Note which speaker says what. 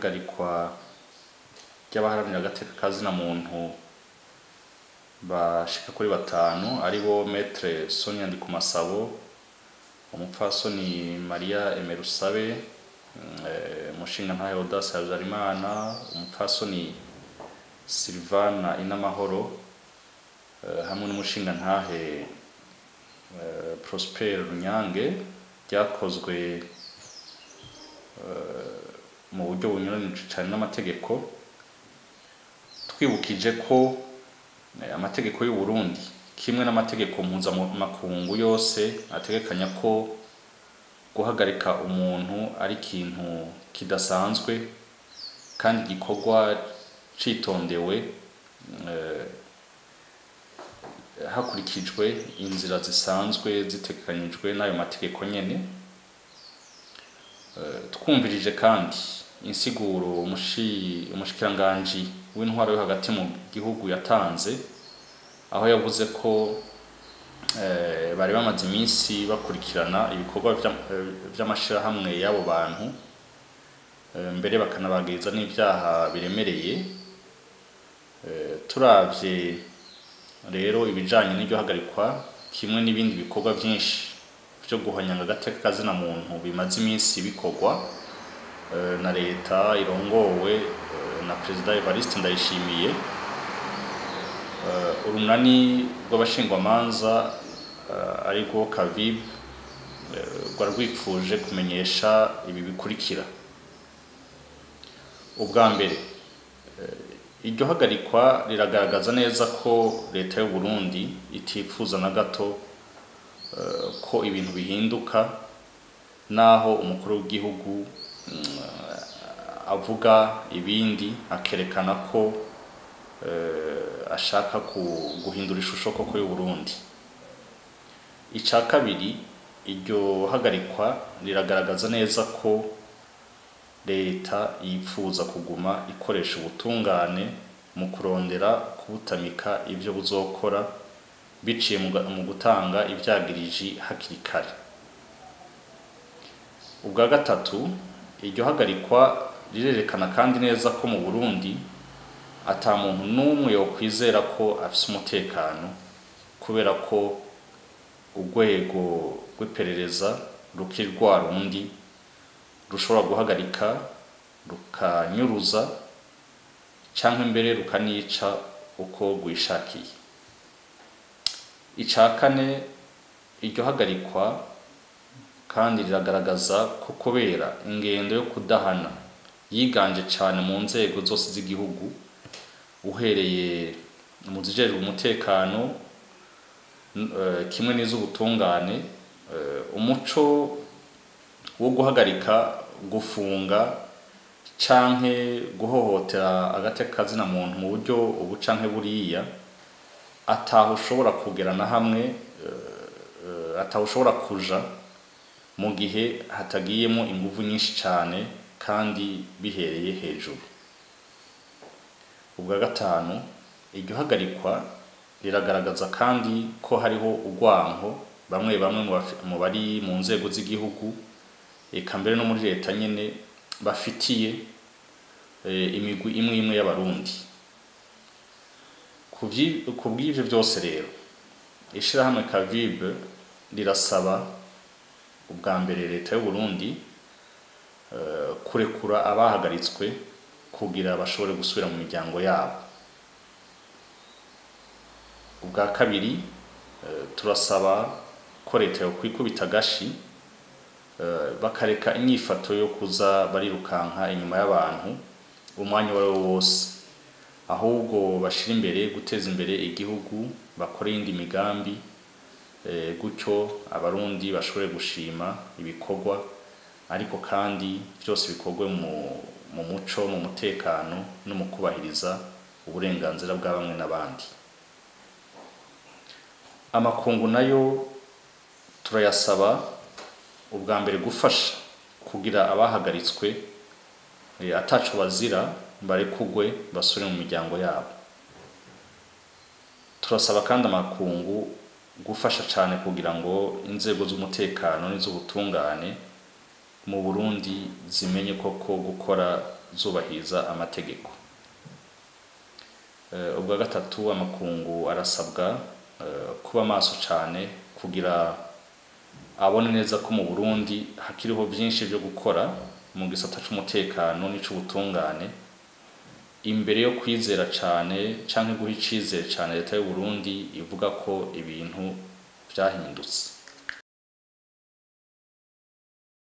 Speaker 1: Ihagarikwa ry'abaharanira agateka ka zina muntu bashika kuri batanu, aribo Maître Sonia Ndikumasabo, umupfasoni Maria Emerusabe, umushingantahe Audace Habyarimana, umupfasoni Sylvana Inamahoro, hamwe n'umushingantahe Prosper Runyange, ryakozwe mu buryo bunyuranije cane n'amategeko. Twibukije ko amategeko y'u Burundi kimwe n'amategeko mpuzamakungu yose ategekanya ko guhagarika umuntu ari ikintu kidasanzwe kandi gikorwa citondewe, hakurikijwe inzira zisanzwe zitegekanyijwe n'ayo mategeko nyene. Twumvirije kandi insiguro umushikiranganji w'intwaro yo hagati mu gihugu yatanze, aho yavuze ko bari bamaze iminsi bakurikirana ibikorwa vy'amashirahamwe y'abo bantu, mbere bakanabagiriza n'ivyaha biremereye. Turavye rero ibijanye n'iryo hagarikwa kimwe n'ibindi bikorwa vyinshi vyo guhonyanga agateka ka zina muntu bimaze iminsi bikorwa na leta irongowe na Perezida Evariste Ndayishimiye, urunani rw'abashingwamanza, arirwo CAVIB, rwari rwipfuje kumenyesha ibi bikurikira. Ubwa mbere, iryo hagarikwa riragaragaza neza ko leta y'u Burundi itifuza na gato ko ibintu bihinduka, naho umukuru w'igihugu avuga ibindi, akerekana ko ashaka guhindura ishusho koko y'u Burundi. Ica kabiri, iryo hagarikwa riragaragaza neza ko leta yipfuza kuguma ikoresha ubutungane mu kurondera kubutamika ivyo buzokora biciye mu gutanga ivyagiriji hakiri kare. Ubwa gatatu, iryo hagarikwa rirerekana kandi neza ko mu Burundi ata muntu n'umwe yokwizera ko afise umutekano, kubera ko urwego rw'iperereza rukiri rwa rundi rushobora guhagarika, rukanyuruza, canke mbere rukanica uko rwishakiye. Ica kane, iryo hagarikwa kandi riragaragaza ko kubera ingendo yo kudahana yiganje cane mu nzego zose z'igihugu, uhereye mu zijejwe umutekano kimwe n'iz'ubutungane, umuco wo guhagarika, gufunga canke guhohotera agateka ka zina muntu mu buryo ubu canke buriya ataho ushobora kugera na hamwe, ataho ushobora kuja mu gihe hatagiyemo inguvu nyinshi cane kandi bihereye hejuru. Ubwa gatanu, iryo hagarikwa riragaragaza kandi ko hariho urwanko bamwe bamwe mu bari mu nzego z'igihugu, eka mbere no muri leta nyene, bafitiye imigwi imwe imwe y'Abarundi. Ku bw'ivyo vyose rero, ishirahamwe CAVIB rirasaba ubwa mbere leta y'u Burundi kurekura abahagaritswe kugira bashobore gusubira mu miryango yabo. Ubwa kabiri, turasaba ko leta yokwikubita agashi, bakareka inyifato yo kuza barirukanka inyuma y'abantu umwanya uwo ari wo wose, ahubwo bashira imbere guteza imbere igihugu, bakore iyindi migambi, gutyo Abarundi bashobore gushima ibikorwa, ariko kandi vyose bikorwe mu muco, mu mutekano no mu kubahiriza uburenganzira bwa bamwe n'abandi. Amakungu nayo turayasaba ubwa mbere gufasha kugira abahagaritswe ataco bazira barekugwe basubire mu miryango yabo. Turasaba kandi amakungu gufasha cane kugira ngo inzego z'umutekano n'iz'ubutungane mu Burundi zimenye koko gukora. zubahiriza amategeko. Ubwa gatatu, amakungu arasabwa kuba maso cane kugira abone neza ko mu Burundi hakiriho vyinshi vyo gukora mu gisata c'umutekano n'ic'ubutungane, imbere yo kwizera cane canke guha icizere cane leta y'u Burundi ivuga ko ibintu vyahindutse.